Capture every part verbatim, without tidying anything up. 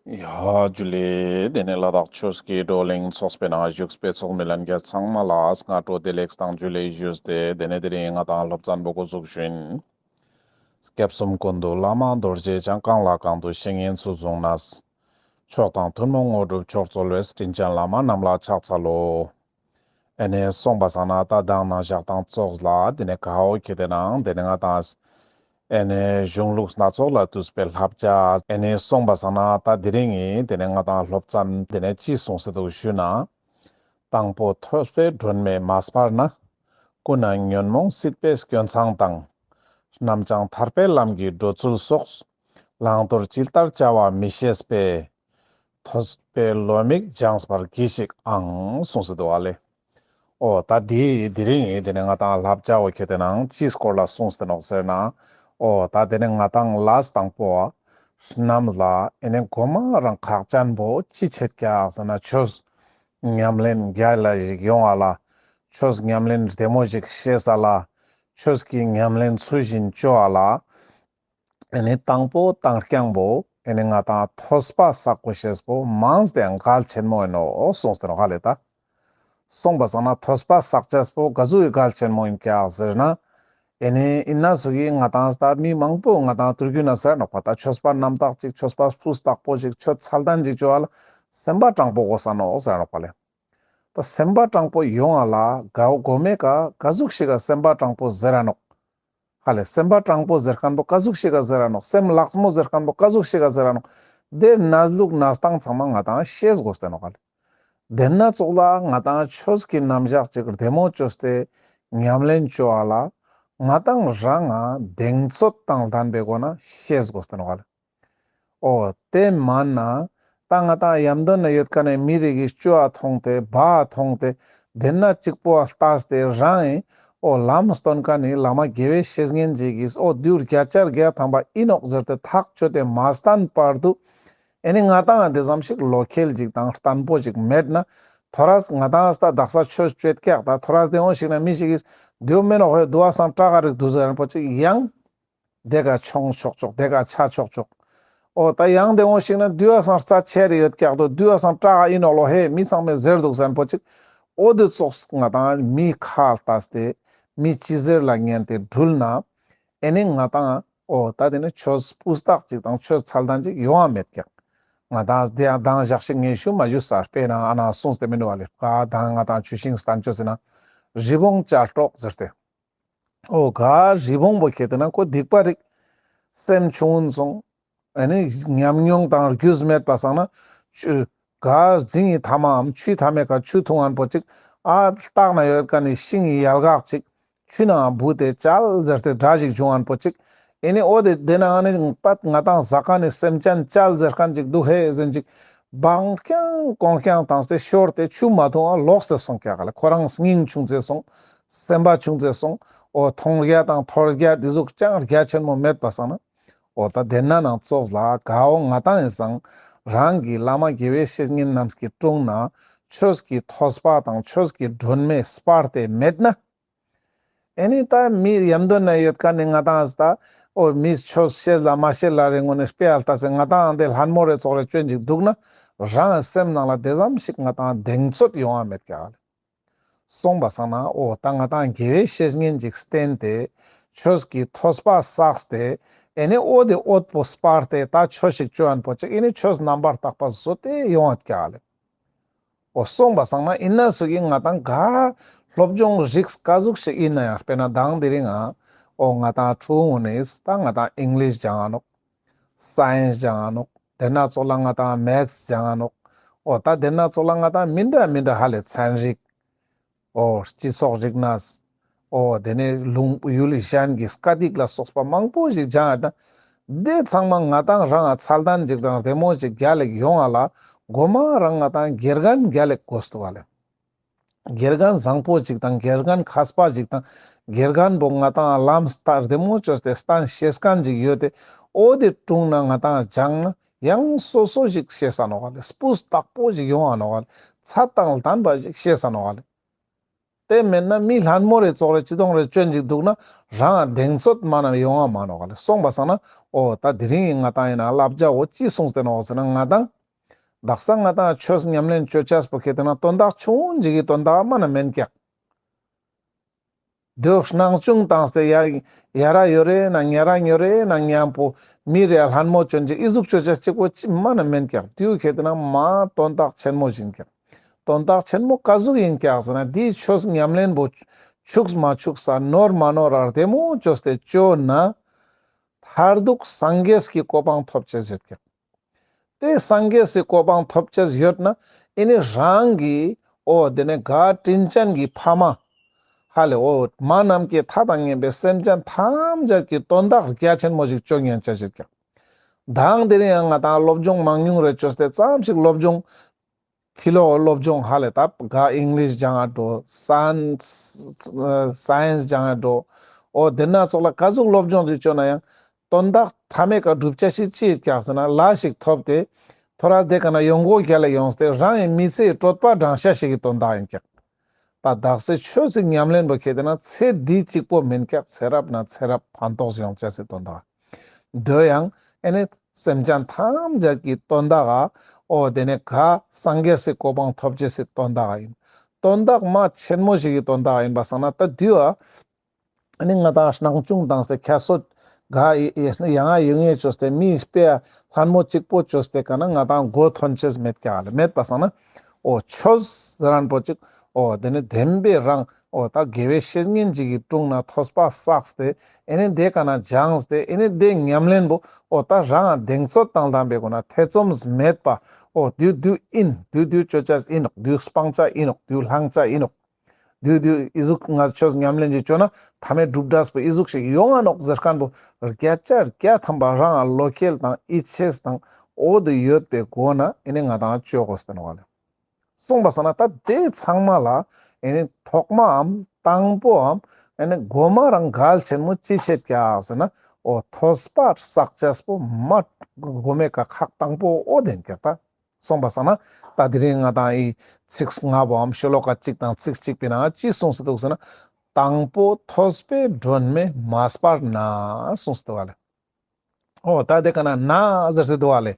ཡ་ཇུ་ལེ། དེ་ནས་ལ་དྭགས་ཆོས་ཀྱི་བགྲོ་གླེང་ཚོགས་པའི་ནང་བཞུགས་པའི་ཚོགས་མི་ལྷན་རྒྱས་ཚང་མ་ལ་སྔ་དྲོ་བདེ་ལེགས་དང་ཇུ་ལེ་ཞུས་ཏེ། དེ་ནས་དེ་རིང་ང་དང་སློབ་ཚན་པོ་འགོ་འཛུགས་ཞུ་ཡིན། སྐྱབས་གསུམ་ཀུན་འདུས་བླ་མ་རྡོ་རྗེ་འཆང་། གང་ལ་གང་འདུལ་བཤེས་གཉེན་ཚུལ་བཟུང་ནས། མཆོག་དང་ཐུན་མོང་དངོས་གྲུབ་མཆོག་སྩོལ་བའི། དྲིན་ཅན་བླ་མ་རྣམས་ལ་ཕྱག་འཚལ་ལོ། ཨེ་ནེ་སོང་པ་སང་ན་ད་མདང་ནང་ཞག་དང་ཙོགས་ལ་དེ་ནས་གའོ་ཁེ་ཏེ་ནང་དེ་ནས་ང་དང་ཨེ་ནེ་གཞུང་ལུགས་སྣ་ཚོགས་ལས་བཏུས་པའི་བསླབ་བྱ། ཨེ་ནེ་སོང་པ་སང་ན་ད་དེ་རིང་ངི་དེ་ནས་ང་དང་སློབ་ཚན་དེ་ནས་ཅི་གསུངས་སེ་འདུག་ཞུ་ན། དང་པོ་ཐོས་པས་སྒྲོན་མེ་མ་སྤར་ན། ཀུན་ནས་ཉོན་མོངས་སྲིད་པའི་སྐྱོན་མཚང་དང་། རྣམ་བྱང་ཐར་པའི་ལམ་གྱི་བགྲོད་ཚུལ་སོགས། བླང་དོར་ཇི་ལྟར་བྱ་བ་མི་ཤེས་པས། ཐོས་པའི་བློ་མིག་སྦྱངས་པར་གྱིས་ཤིག་ཨང་། གསུངས་སེ་འདུག་ཨ་ལེ། འོ་ད་དེ་དེ་རིང་ངི་དེ་ནས་ང་དང་བསླབ་བྱ་བོ་ཁེ་ཏེ་ནང་ཅིའི་སྐོར་ལ་གསུངས་ཏེ་ནོག་ཟེར་ན། འོ་ད་དེ་ནས་ང་དང་ལས་དང་པོ་བ་རྣམས་ལ་ཨེ་ནེ་གོ་མ་རང་ཁག་ཅན་པོ་ཅི་ཆེད་ཀྱག་ཟེར་ན། ཆོས་ཉམས་ལེན་རྒྱལ་ལ་ཞིག་ཡོང་བ་ལ། ཆོས་ཉམས་ལེན་བདེ་མོ་ཞིག་ཤེས་ས་ལ། ཆོས་ཀྱི་ཉམས་ལེན་ཚུལ་བཞིན་བཅོ་བ་ལ། ཨེ་ནེ་དང་པོ་དང་རྐྱང་པོ་ཨེ་ནེ་ང་དང་ཐོས་པ་བསགས་དགོས་ཤེས་པོ་མངས་ཏེ་གལ་ཆེན་མོ་ཨིན་ནོག་གསུངས་ཏེ་ནོག་ཧ་ལེ་ད། སོང་པ་སང་ན་ཐོས་པ་བསགས་ཅེས་པོ་ག་ཟུག་གི་གལ་ཆེན་མོ་ཨིན་ཀྱག་ཟེར་ན། ཨེ་ནེ་ཨིན་ན་ཟུག་གི་ང་དང་ད་མི་མང་པོ་ང་དང་དུས་རྒྱུན་ན་ཟེར་ནོག་པ། ད་ཆོས་པ་རྣམ་དག་ཅིག་ཆོས་པ་སྤུས་དག་པོ་ཞིག་ཆོས་མཚན་ལྡན་ཅིག་བཅོ་བ་ལ་སེམས་པ་དྲང་པོ་དགོས་ས་ནོག་ཟེར་ནོག་པ་ལེ། ད་སེམས་པ་དྲང་པོ་ཡོང་བ་ལ་གའོ་གོ་མེ་ཀ་ག་ཟུག་ཞིག་ག་སེམས་པ་དྲང་པོ་ཟེར་ར་ནོག་ཧ་ལེ། སེམས་པ་དྲང་པོ་ཟེར་མཁན་པོ་ག་ཟུག་ཞིག་ག་ཟེར་ར་ནོག་སེམས་ལྷག་མོ་ཟེར་མཁན་པོ་ག་ཟུག་ཞིག་ག་ཟེར་ར་ནོག་དེ་གནས་ལུགས་གནས་སྟངས་ཚང་མ་ང་དང་ཤེས་དགོས་ཏེ་ནོག་ཧ་ལེ། དེ་ན་ཙོགས་ལ་ང་དང་ཆོས་ཀྱི་རྣམ་གཞག་ཅིག་བདེ་མོ་བཅོས་ཏེ་ཉམས་ལེན་བཅོ་བ་ལ་ང་དང་རང་ང་གདེང་ཚོད་དང་ལྡན་པའི་སྒོ་ན་ཤེས་དགོས་ཏེ་ནོག་ཧ་ལེ། འོ་དེ་མན་ན་ད་ང་དང་ཡམ་དོན་ན་ཡོད་མཁན་ནི་མི་རིགས་ཀྱི་སྐྱོ་བ་མཐོང་སྟེ་བ་མཐོང་སྟེ་དེ་ན་གཅིག་པོ་ལ་ལྟས་ཏེ་རང་ཨིན། འོ་ལམ་སྟོན་མཁན་ནི་བླ་མ་དགེ་བའི་བཤེས་གཉེན་ཅིག་གིས་འོ་དུས་བརྒྱ་ཆ་བརྒྱ་ཐམ་པ་ཨིན་ནོག་ཟེར་ཏེ་ཐག་ཆོད་དེ་མ་བསྟན་བར་དུ་ཨེ་ནེ་ང་དང་དེ་ཙམ་ཞིག་བློ་ཁེལ་ཅིག་དང་བརྟན་པོ་ཅིག་མེད་ན། ཐོ་རས་ང་དང་ད་དག་ས་ཆོས་བཅོ་ཀྱག་ད་ཐོ་རས་དེ་འོ་ཞིག་ན་མི་ཞིག་གིས་དུས་མེན་ནོག་ཧེ་དུ་བ་སང་ཀྲག་ག་རིག་འདུག་ཟེར་མཁན་པོ་ཅིག་ཡང་དེ་ཀ་མཆོང་ཆོག་ཆོག་དེ་ཀ་ཆ་ཆོག་ཆོག་འོ་ད་ཡང་དེ་འོ་ཞིག་ན་དུ་བ་སང་རྩ་ཆེ་རེ་ཡོད་ཀྱག་དོ། དུ་བ་སང་ཀྲག་ག་ཨིན་ནོག་ལོ་ཧེ་མི་ཚང་མས་ཟེར་འདུག་ཟེར་མཁན་པོ་ཅིག་འོ་དེ་ཙོགས་ང་དང་མི་ཁ་ལྟས་ཏེ་མི་ཅི་ཟེར་ལ་ཉན་ཏེ་འགྲུལ་ན། ཨེ་ནེ་ང་དང་འོ་ད་དེ་ནི་ཆོས་སྤུས་དག་ཅིག་དང་ཆོས་མཚན་ལྡན་ཅིག་ཡོང་བ་མེད་ཀྱག་ང་དང་དེ་ཡང་མདང་ཞག་ཞིག་ངས་ཞུ་མ་ཞུ་ས་དཔེར་ན་ཨ་ན་གསུངས་ཏེ་མི་འདུག་པ་ལེ། ག་དང་ང་དང་ཆུ་ཤིང་བསྟན་བཅོས་ཟེར་ན་རི་བོང་ཅལ་གྲོགས་ཟེར་ཏེ། འོ་ག་རི་བོང་པོ་ཁེ་ཏེ་ན་ཁོ་སྡིག་པ་རིག་སེམས་ཆུང་ངུན་སོང་། ཨེ་ནེ་ཉམས་མྱོང་དང་རྒྱུས་མེད་པ་སང་ན་ཆུ་ག་རྫིང་ངི་མཐའ་མའམ་ཆུའི་མཐའ་མའི་ཀ་ཆུ་འཐུང་མཁན་པོ་ཅིག་ཨ་ལྟག་ན་ཡོད་མཁན་ནི་ཤིང་ངི་ཡལ་ག་ཅིག་ཆུ་ནང་བུད་དེ་ཅལ་ཟེར་ཏེ་དགྲ་ཞིག་བྱུང་མཁན་པོ་ཅིག་ཨེ་ནེ་འོ་དེ་དེ་ནང་ནི་པད་ང་དང་ཟ་མཁན་ནི་སེམས་ཅན་ཅལ་ཟེར་མཁན་ཅིག་འདུག་ཧེ་ཟེར་ཅིག་བང་རྐྱང་གོང་རྐྱང་བཏང་སྟེ་ཤོར་ཏེ་ཆུ་མ་འཐུང་ང་ལོག་སྟེ་སོང་ཀྱག་ལེ། ཁོ་རང་སྙིང་ཆུང་ཙེ་སོང་། སེམས་པ་ཆུང་ཙེ་སོང་། འོ་མཐོང་རྒྱ་དང་ཐོས་རྒྱ་དེ་ཟུག་ཅང་རྒྱ་ཆེན་མོ་མེད་པ་སང་ན། འོ་ད་དེ་ན་ནང་ཙོགས་ལ་གའོ་ང་དང་ཨིན་སང་རང་གི་བླ་མ་དགེ་བའི་བཤེས་གཉེན་རྣམས་ཀྱི་དྲུང་ན་ཆོས་ཀྱི་ཐོས་པ་དང་ཆོས་ཀྱི་སྒྲོན་མེ་སྤར་ཏེ་མེད་ན། ཨེ་ནེ་ད་མི་ཡམ་དོན་ན་ཡོད་མཁན་ནི་ང་དང་ད་འོ་མི་ཆོས་ཤེས་ལ་མ་ཤེས་ལ་རེ་ངོ་ནས་དཔེ་ཨ་ལྟ་སེ་ང་དང་དེ་ལྷན་མོ་རེ་ཙོགས་རེ་བཅོན་ཅིག་འདུག་ན་རང་སེམས་ནང་ལ་དེ་ཙམ་ཞིག་ང་དང་གདེང་ཚོད་ཡོང་བ་མེད་ཀྱག་ལེ། སོང་པ་སང་ན་འོ་ད་ང་དང་དགེ་བའི་བཤེས་གཉེན་ཅིག་བསྟེན་ཏེ་ཆོས་ཀྱི་ཐོས་པ་བསགས་ཏེ་ཨེ་ནེ་འོ་དེ་འོད་པོ་སྤར་ཏེ་ད་ཆོས་ཤིག་བཅོ་མཁན་པོ་ཅིག་ཨེ་ནེ་ཆོས་རྣམ་པར་དག་པ་བཟོ་སྟེ་ཡོང་བ་ཀྱག་ལེ། འོ་སོང་པ་སང་ན་ཨིན་ན་ཟུག་གི་ང་དང་ག་སློབ་སྦྱོང་རིགས་ག་ཟུག་ཞིག་ཨིན་ན་ཡང་དཔེར་ན་མདང་དེ་རིང་ང་འོ་ང་དང་ཕྲུ་གུ་ངུན་ནི་ད་ང་དང་ཨིང་ལིཤ་སྦྱང་ང་ནོག་སའེནས་སྦྱང་ང་ནོག་དེ་ན་ཙོགས་ལ་ང་དང་མེཐས་སྦྱང་ང་ནོག་འོ་ད་དེ་ན་ཙོགས་ལ་ང་དང་མི་འདྲ་མི་འདྲ་ཧ་ལེ་ཚན་རིག་འོ་སྤྱི་ཚོགས་རིག་གནས། འོ་དེ་ནས་ལུང་ཡུལ་གཞན་གྱི་སྐད་ཡིག་ལ་སོགས་པ་མང་པོ་ཞིག་སྦྱང་ཡོད་ན། དེ་ཚང་མ་ང་དང་རང་ང་མཚན་ལྡན་ཅིག་དང་བདེ་མོ་ཅིག་རྒྱལ་ལ་ཡོང་བ་ལ་གོ་མ་རང་ང་དང་དགེ་རྒན་རྒྱལ་ལ་དགོས་འདུག་པ་ལེ། དགེ་རྒན་བཟང་པོ་ཅིག་དང་དགེ་རྒན་མཁས་པ་ཅིག་དང་དགེ་རྒན་པོ་ང་དང་ལམ་སྟར་བདེ་མོ་བཅོས་ཏེ་སྟན་ཤེས་མཁན་ཅིག་ཡོད་དེ། འོ་དེ་དྲུང་ན་ང་དང་སྦྱངས་ན་ཡང་སོ་སོ་ཞིག་ཤེས་ས་ནོག་པ་ལེ། སྤུས་དག་པོ་ཞིག་ཡོང་ང་ནོག་པ་ལེ། ཚད་དང་ལྡན་པ་ཞིག་ཤེས་ས་ནོག་པ་ལེ། དེ་མེན་ན་མི་ལྷན་མོ་རེ་ཙོགས་རེ་ཅི་དོང་རེ་བཅོན་ཅིག་འདུག་ན་རང་གདེང་ཚོད་མ་ནེ་ཡོང་བ་མ་ནོག་ལེ། སོང་པ་སང་ན་འོ་ད་དེ་རིང་ང་དང་ཨིན་ན་བསླབ་བྱ་འོ་ཅི་གསུངས་ཏེ་ནོག་ཟེར་ན་ང་དང་ དག་ས་ང་ཏང་ཆོས་ཉམས་ལེན་ཅོ་ཅེས་པོ་ཁེ་ཏེ་ན་དོན་དག་ཆུང་ངུན་ཞིག་གི་དོན་དག་མ་ན་མེན་ཀྱག། དེ་སྣང་ཆུང་བཏང་སྟེ་ཡ་ཡ་ར་ཡོད་རེ་ན་ཉ་ར་ཉོ་རེ་ན་ཉམ་པོ་མི་རེ་ལྷན་མོ་ཅོན་ཅིག་ཨི་ཟུག་ཅོ་ཅེས་ཅིག་པོ་ཅི་མ་ན་མེན་ཀྱག། དེ་ཁེ་ཏེ་ན་མ་དོན་དག་ཆེན་མོ་ཞིག་ཀྱག། དོན་དག་ཆེན་མོ་ཀ་ཟུག་ཡིན་ཀྱག་ཟེར་ན་དེ་ཆོས་ཉམས་ལེན་པོ་ཆུགས་མ་ཆུགས་ས་ནོར་མ་ནོར་ར་བདེ་མོ་ཅོས་ཏེ་ཅོ་ན་མཐར་ཐུག་སངས་རྒྱས་ཀྱི་གོ་འཕང་ཐོབ་ཅེས་ཡོད་ཀྱག། དེ་སངས་རྒྱས་སི་གོ་འཕང་ཐོབ་ཅེས་ཡོད་ན་ཨེ་ནི་རང་གི་འོ་དེ་ནས་ག་དྲིན་ཅན་གྱི་ཕ་མ་ཧ་ལེ་འོ་མ་ནམ་མཁའི་མཐའ་དང་མཉམ་པའི་སེམས་ཅན་ཐམས་ཅད་ཀྱི་དོན་དག་རྒྱ་ཆེན་མོ་ཞིག་ཅོ་ཉན་ཅེས་ཡོད་ཀྱག། དང་དེ་རིང་ཡང་ང་ཏང་སློབ་སྦྱོང་མང་ཉུང་རེ་ཅོས་ཏེ་ཙམ་ཞིག་སློབ་སྦྱོང་ཕི་ལོག་སློབ་སྦྱོང་ཧ་ལེ་ད་ག་ཨིང་ལིཤ་སྦྱང་ང་འགྲོ། སན་སའེན་སི་སྦྱང་ང་འགྲོ། འོ་དེ་ན་ཙོགས་ལ་ག་ཟུག་སློབ་སྦྱོང་ཞིག་ཅོ་ན་ཡང་དོན་དག་མཐའ་མའི་ཀ་སྒྲུབ་ཅེས་ཤིག་ཅི་ཡོད་ཀྱག་ཟེར་ན་ལ་ཞིག་ཐོབ་སྟེ་ཐོ་རས་དེ་ཀ་ན་ཡོང་སྒོ་རྒྱལ་ལ་ཡོངས་ཏེ་རང་གི་མི་ཚེའི་གྲོད་པ་འགྲང་ཤེས་ཤིག་གི་དོན་དག་ཡིན་ཀྱག། ད་དག་ས་ཆོས་སི་ཉམས་ལེན་པོ་ཁེ་ཏེ་ན་ཚེ་འདི་གཅིག་པོ་མེན་ཀྱག། ཚེ་རབས་ན་ཚེ་རབས་ཕན་ཐོགས་ཡོང་ཅེས་སི་དོན་དག། དེ་ཡང་ཨེ་ནི་སེམས་ཅན་ཐམས་ཅད་ཀྱི་དོན་དག་ག་འོ་དེ་ནས་ག་སངས་རྒྱས་སི་གོ་འཕང་ཐོབ་ཅེས་སི་དོན་དག་ག་ཡིན། དོན་དག་མ་ཆེན་མོ་ཞིག་གི་དོན་དག་ཡིན་པ་སང་ན་ད་དུས་ཨ་ཨེ་ནི་ང་ཏང་སྣང་ཆུང་བཏང་སྟེ་ཁྱད་གསོད་ག་ཡ་ང་ཡོང་ངེ་ཅོས་ཏེ་མི་དཔེ་ལྷན་མོ་གཅིག་པོ་ཅོས་ཏེ་ཀ་ན་ང་ཏང་མགོ་ཐོན་ཅེས་མེད་ཀྱག་ལེ། མེད་པ་སང་ན་འོ་ཆོས་ཟེར་མཁན་པོ་ཅིག་འོ་དེ་ནི་བདེན་པའི་རང་འོ་ད་དགེ་བའི་བཤེས་གཉེན་ཅིག་གི་དྲུང་ན་ཐོས་པ་བསགས་ཏེ་ཨེ་ནི་དེ་ཀ་ན་སྦྱངས་ཏེ་ཨེ་ནི་དེ་ཉམས་ལེན་པོ་འོ་ད་རང་གདེང་ཚོད་དང་ལྡན་པའི་སྒོ་ན་ཐེ་ཚོམ་མེད་པ་འོ་དུས་དུས་ཨིན་དུས་དུས་ཅོ་ཅེས་ཨིན་ནོག། དུས་སྤང་ཅེས་ཨིན་ནོག། དུས་བླང་ཅེས་ཨིན་ནོག། དུས་དུས་ཨི་ཟུག་ང་ཆོས་ཉམས་ལེན་ཅིག་ཅོ་ན་མཐའ་མའི་གྲུབ་འབྲས་པོ་ཨི་ཟུག་ཞིག་ཡོང་ང་ནོག་ཟེར་མཁན་པོ་བརྒྱ་ཆ་བརྒྱ་ཐམ་པ་རང་ལ་བློ་ཁེལ་དང་ཡིད་ཆེས་དང་འོ་དེ་ཡོད་པའི་སྒོ་ན་ཨེ་ནི་ང་ཏང་ཅོ་དགོས་ཏེ་ནོག་ལེ། སོང་པ་སང་ན་ད་དེ་ཚང་མ་ལ་ཨེ་ནི་ཐོག་མའམ་དང་པོའམ་ཨེ་ནི་མགོ་མ་རང་གལ་ཆེན་མོ་ཅི་ཆེད་ཀྱག་ཟེར་ན་འོ་ཐོས་པ་བསགས་ཅེས་པོ་མ་མགོ་མའི་ཀ་ཁག་དང་པོ་འོ་དེ་ཡིན་ཀྱག་ད། སོང་པ་སང་ན་ད་དེ་རིང་ང་ཏང་ཨི་ཚིགས་ལྔ་པོའམ་ཤོ་ལོ་ཀ་གཅིག་དང་ཚིགས་གཅིག་པའི་ནང་ཅི་གསུངས་སེ་འདུག་ཟེར་ན། དང་པོ་ཐོས་པའི་སྒྲོན་མེ་མ་སྤར་ན་གསུངས་སེ་འདུག་ག་ལེ། འོ་ད་དེ་ཀ་ན་ན་ཟེར་སེ་འདུག་ག་ལེ།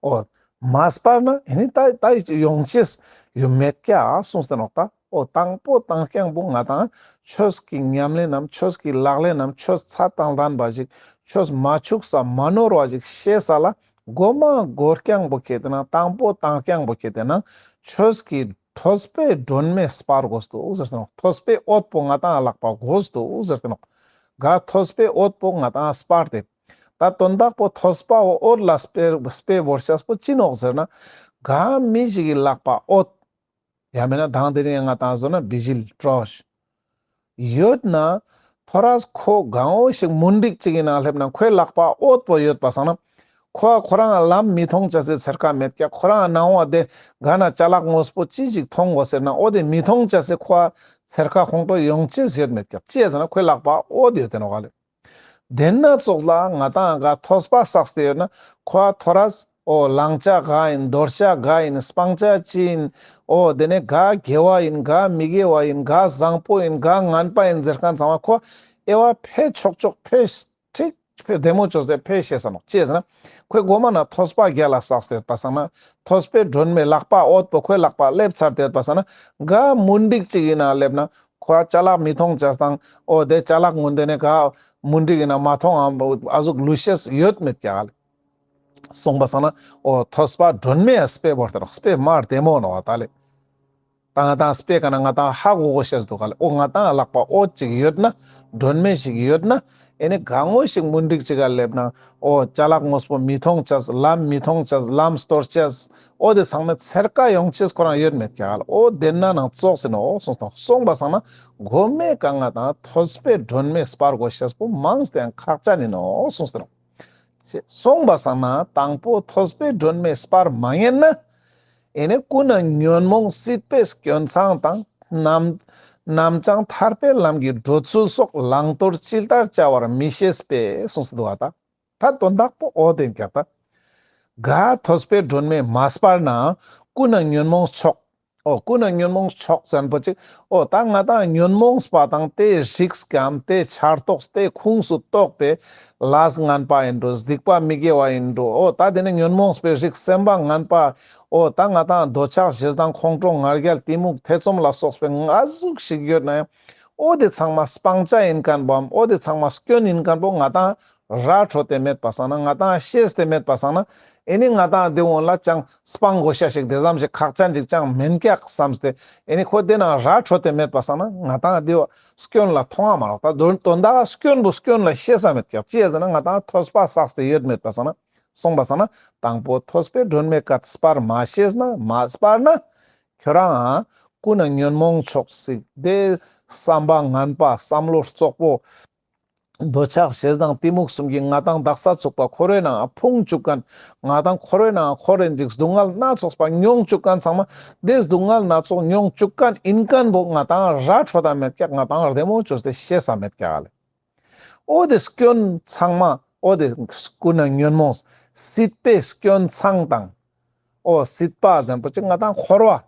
འོ་མ་སྤར་ན་ཨེ་ནི་ད་ད་ཡོང་ཅེས་ཡོད་མེད་ཀྱག་གསུངས་སེ་ནོག་ད། འོ་དང་པོ་དང་རྐྱང་པོ་ང་ཏང་ཆོས་ཀྱི་ཉམས་ལེན་ནམ་ཆོས་ཀྱི་ལག་ལེན་ནམ་ཆོས་ཚད་དང་ལྡན་པ་ཞིག་ཆོས་མ་ཆུགས་ས་མ་ནོར་བ་ཞིག་ཤེས་ས་ལ་མགོ་མ་མགོ་རྐྱང་པོ་ཁེ་ཏེ་ན་དང་པོ་དང་རྐྱང་པོ་ཁེ་ཏེ་ན་ཆོས་ཀྱི་ཐོས་པའི་སྒྲོན་མེ་སྤར་དགོས་འདུག་ཟེར་ཏེ་ནོག། ཐོས་པའི་འོད་པོ་ང་ཏང་ལག་པ་དགོས་འདུག་ཟེར་ཏེ་ནོག། ག་ཐོས་པའི་འོད་པོ་ང་ཏང་སྤར་ཏེ། ད་དོན་དག་པོ་ཐོས་པའི་འོད་ལ་དཔེ་དཔེ་བོར་ཤེས་པོ་ཅི་ནོག་ཟེར་ན། ག་མི་ཞིག་གི་ལག་པ་འོད། ཡང་མེད་ན་དང་དེ་རིང་ང་ཏང་བཟོ་ན་བི་ཇིལ་ཏྲོ་ཤ་ཡོད་ན། ཐོ་རས་ཁོ་གང་བོ་ཞིག་མུན་དིག་ཅིག་གི་ནང་སླེབས་ན་ཁོའི་ལག་པ་འོད་པོ་ཡོད་པ་སང་ན། ཁོ་ཁོ་རང་ལམ་མི་མཐོང་ཅེས་སི་ཚེར་ཁ་མེད་ཀྱག། ཁོ་རང་ནང་བ་དེ་ག་ན་ཅ་ལག་དངོས་པོ་ཅི་ཞིག་མཐོང་དགོས་ཟེར་ན་འོ་དེ་མི་མཐོང་ཅེས་སི་ཁོ་ཚེར་ཁ་ཁོང་ཁྲོ་ཡོང་ཅེས་ཡོད་མེད་ཀྱག། ཅི་ཡ་ཟེར་ན་ཁོའི་ལག་པ་འོད་ཡོད་དེ་ནོག་ག་ལེ། དེ་ན་ཙོགས་ལ་ང་ཏང་ག་ཐོས་པ་བསགས་ཏེ་ཡོད་ན་ཁོ་ཐོ་རས་འོ་བླང་བྱ་ག་ཡིན་འདོར་བྱ་ག་ཡིན་སྤང་བྱ་ཅི་ཡིན་འོ་དེ་ནས་ག་དགེ་བ་ཡིན་ག་མི་དགེ་བ་ཡིན་ག་བཟང་པོ་ཡིན་ག་ངན་པ་ཡིན་ཟེར་མཁན་ཚང་མ་ཁོ་དབྱེ་བ་ཕེ་ཆོག་ཆོག་ཕེ་ཁྲིག་ཕེ་བདེ་མོ་ཅོས་ཏེ་ཕེ་ཤེས་ས་ནོག། ཅི་ཡ་ཟེར་ན་ཁོས་མགོ་མ་ན་ཐོས་པ་རྒྱལ་ལ་བསགས་ཏེ་ཡོད་པ་སང་ན་ཐོས་པའི་སྒྲོན་མེ་ལག་པ་འོད་པོ་ཁོའི་ལག་པ་སླེབས་ཚར་ཏེ་ཡོད་པ་སང་ན་ག་མུན་དིག་ཅིག་གི་ནང་སླེབས་ན། ཁོ་ཅ་ལག་མི་མཐོང་ཅེས་དང་། འོ་དེ་ཅ་ལག་ངུན་དེ་ནས་ག་མུན་དིག་ཡིན་ན་མ་མཐོང་ཨ་ཟུག་ལུས་ཤེས་ཡོད་མེད་ཀྱག་ལེ། སོང་པ་སང་ན་འོ་ཐོས་པ་སྒྲོན་མེ་ཡ་དཔེ་བོར་ཏེ་རོགས་དཔེ་མ་བདེ་མོ་ནོག་ད་ལེ། ད་ང་ཏང་དཔེ་ཀ་ན་ང་ཏང་ཧ་གོ་གོ་ཤེས་འདུག་ག་ལེ། འོ་ང་ཏང་ལག་པ་འོད་ཅིག་ཡོད་ན་སྒྲོན་མེ་ཞིག་ཡོད་ན། ཨེ་ནི་གང་བོ་ཞིག་མུན་དིག་ཅིག་ག་སླེབས་ན། འོ་ཅ་ལག་དངོས་པོ་མི་མཐོང་ཅེས་ལམ་མི་མཐོང་ཅེས་ལམ་སྟོར་ཅེས། འོ་དེ་ཚང་མའི་ཚེར་ཀ་ཡོང་ཅེས་ཁོ་རང་ཡོད་མེད་ཀྱག་ལེ། འོ་དེ་ན་ནང་ཙོགས་ཡིན་ནོག་གསུངས་སོང་། སོང་པ་སང་ན་མགོ་མའི་ཀ་ང་ཏང་ཐོས་པའི་སྒྲོན་མེ་སྤར་དགོས་ཤེས་པོ་མངས་ཏེ་ཡང་ཁག་ཅན་ཡིན་ནོག་གསུངས་སོང་། སོང་པ་སང་ན་དང་པོ་ཐོས་པའི་སྒྲོན་མེ་སྤར་མ་ཉན་ན། ཨེ་ནི་ཀུན་ནས་ཉོན་མོངས་སྲིད་པའི་སྐྱོན་མཚང་དང་། རྣམ་རྣམ་བྱང་ཐར་པའི་ལམ་གྱི་འགྲོ་ཚུལ་སོགས་བླང་དོར་ཇི་ལྟར་བྱ་བར་མི་ཤེས་པས་གསུངས་སོང་འདུག་ག་ད། ད་དོན་དག་པོ་འོ་དེ་ཡིན་ཀྱག་ད། ག་ཐོས་པའི་སྒྲོན་མེ་མ་སྤར་ན་ཀུན་ནས་ཉོན་མོངས་ཕྱོགས། འོ་ཀུན་ནས་ཉོན་མོངས་ཕྱོགས་ཟེར་ཁན་པོ་ཅིག་འོ་ད་ང་ཏང་ཉོན་མོངས་པ་དང་དེའི་རིགས་ཀྱམ་དེའི་ཆར་གཏོགས་དེའི་ཁུངས་སུ་གཏོགས་པའི་ལས་ངན་པ་ཨིན་འགྲོ། སྡིག་པ་མི་དགེ་བ་ཨིན་འགྲོ། འོ་ད་དེ་ནི་ཉོན་མོངས་པའི་རིགས་སེམས་པ་ངན་པ། འོ་ད་ང་ཏང་འདོད་ཆགས་ཞེ་སྡང་ཁོང་ཁྲོ་ང་རྒྱལ་གཏི་མུག་ཐེ་ཚོམ་ལ་སོགས་པའི་ང་ཟུག་ཞིག་ཡོད་ན་ཡང་འོ་དེ་ཚང་མ་སྤང་བྱ་ཨིན་ཁན་པོའམ་འོ་དེ་ཚང་མ་སྐྱོན་ཨིན་ཁན་པོ་ང་ཏང་ར་འཕྲོད་དེ་མེད་པ་སང་ན། ང་ཏང་ཤེས་ཏེ་མེད་པ་སང་ན། ཨེ་ནི་ང་ཏང་དེ་འོན་ལ་ཅང་སྤང་དགོས་ཤེས་ཤིག་དེ་ཙམ་ཞིག་ཁག་ཅན་ཅིག་ཅང་མེན་ཀྱག་བསམས་ཏེ། ཨེ་ནི་ཁོ་དེ་ནང་ར་འཕྲོད་དེ་མེད་པ་སང་ན་ང་ཏང་དེ་བོ་སྐྱོན་ལ་མཐོང་ང་མ་ནོག་ད་དོན་དོན་དག་སྐྱོན་པོ་སྐྱོན་ལ་ཤེས་ས་མེད་ཀྱག་ཅི་ཡ་ཟེར་ན་ང་ཏང་ཐོས་པ་བསགས་ཏེ་ཡོད་མེད་པ་སང་ན། སོང་པ་སང་ན་དང་པོ་ཐོས་པས་སྒྲོན་མེ་བཀབ། སྤར་མ་ཤེས་ན་མ་སྤར་ན་ཁྱོ་རང་ང་ཀུན་ནས་ཉོན་མོངས་ཕྱོགས་ཤིག་དེ་བསམ་པ་ངན་པ་བསམ་བློ་རྩོག་པོ། འདོད་ཆགས་ཞེ་སྡང་གཏི་མུག་གསུམ་གྱིས་ང་ཏང་དག་ས་ཚུག་པ་འཁོར་བའི་ནང་ཕུང་བཅུག་ཁན། ང་ཏང་འཁོར་བའི་ནང་འཁོར་རེ་འཇིག་སྡུག་བསྔལ་སྣ་ཚོགས་པ་མྱོང་བཅུག་ཁན་ཚང་མ། དེ་སྡུག་བསྔལ་སྣ་ཚོགས་མྱོང་བཅུག་ཁན་ཨིན་ཁན་པོ་ང་ཏང་ར་འཕྲོད་ད་མེད་ཀྱག་ང་ཏང་རྡེ་མོ་ཅོས་ཏེ་ཤེས་ས་མེད་ཀྱག་ལེ། འོ་དེ་སྐྱོན་ཚང་མ་འོ་དེ་ཀུན་ནས་ཉོན་མོངས་སྲིད་པའི་སྐྱོན་ཚང་དང་། འོ་སྲིད་པ་ཟེར་ཁན་པོ་ཅིག་ང་ཏང་འཁོར་བ།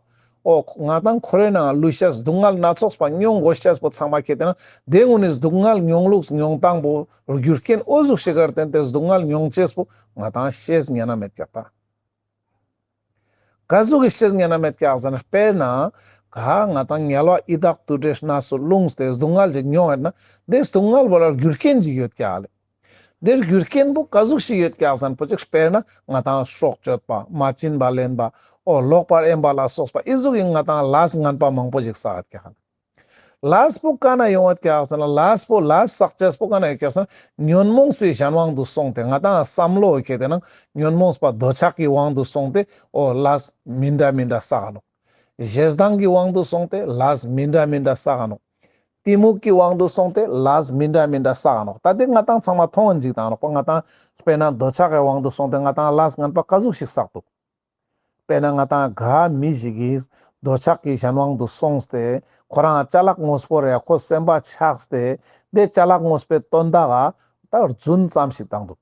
འོ་ང་ཏང་འཁོར་བའི་ནང་ལུས་ཤེས་སྡུག་བསྔལ་སྣ་ཚོགས་པ་མྱོང་དགོས་ཤེས་པོ་ཚང་མ་ཁྱེར་ཏེ་ན་དེ་ངུ་ནི་སྡུག་བསྔལ་མྱོང་ལུགས་མྱོང་སྟངས་པོ་རྒྱུ་རྐྱེན་འོ་ཟུག་ཤིག་ག་བརྟེན་ཏེ་སྡུག་བསྔལ་མྱོང་ཅེས་པོ་ང་ཏང་ཤེས་ཉན་ན་མེད་ཀྱག་ད། ག་ཟུག་གི་ཤེས་ཉན་ན་མེད་ཀྱག་ཟེར་ན་དཔེར་ན་ག་ང་ཏང་དམྱལ་བ་ཡི་དྭགས་དུད་འགྲོའི་གནས་སུ་ལྷུངས་ཏེ་སྡུག་བསྔལ་ཅིག་མྱོང་ཡོད་ན་དེ་སྡུག་བསྔལ་བོ་ལ་རྒྱུ་རྐྱེན་ཅིག་ཡོད་ཀྱག་ལེ། དེ་རྒྱུ་རྐྱེན་པོ་ག་ཟུག་ཞིག་ཡོད་ཀྱག་ཟེར་ན་པོ་ཅིག་དཔེར་ན་ང་ཏང་སྲོག་གཅོད་པ་མ་བྱིན་པ་ལེན་པ་འོ་ལོག་པར་གཡེམ་པ་ལ་སོགས་པ་ཨི་ཟུག་གི་ང་ཏང་ལས་ངན་པ་མང་པོ་ཞིག་བསགས་ཀྱག། ལས་པོ་ག་ནས་ཡོང་ཡོད་ཀྱག་ཟེར་ན་ལས་པོ་ལས་བསགས་ཅེས་པོ་ག་ནས་ཡོད་ཀྱག་ཟེར་ན་ཉོན་མོངས་པའི་གཞན་དབང་དུ་སོང་སྟེ་ང་ཏང་བསམ་བློ་ཁྱེར་ཏེ་ན་ཉོན་མོངས་པ་འདོད་ཆགས་ཀྱི་དབང་དུ་སོང་སྟེ་འོ་ལས་མི་འདྲ་མི་འདྲ་བསགས་ནོག། ཞེ་སྡང་གི་དབང་དུ་སོང་སྟེ་ལས་མི་འདྲ་མི་འདྲ་བསགས་ནོག། གཏི་མུག་གི་དབང་དུ་སོང་སྟེ་ལས་མི་འདྲ་མི་འདྲ་བསགས་ནོག། ད་དེ་ང་ཏང་ཚང་མ་མཐོང་ངིན་ཅིག་དང་ནོག་པ། ང་ཏང་དཔེར་ན་འདོད་ཆགས་ཀྱི་དབང་དུ་སོང་སྟེ་ང་ཏང་ལས་ངན་པ་ག་ཟུག་ཞིག་བསགས་འདུག། དཔེར་ན་ང་ཏང་ག་མི་ཞིག་གིས་འདོད་ཆགས་ཀྱི་གཞན་དབང་དུ་སོང་སྟེ་ཁོ་རང་ཅ་ལག་དངོས་པོ་རེ་ཁོ་སེམས་པ་ཆགས་ཏེ་དེ་ཅ་ལག་དངོས་པོའི་དོན་དག་ག་ད་རྫུན་ཙམ་ཞིག་བཏང་འདུག།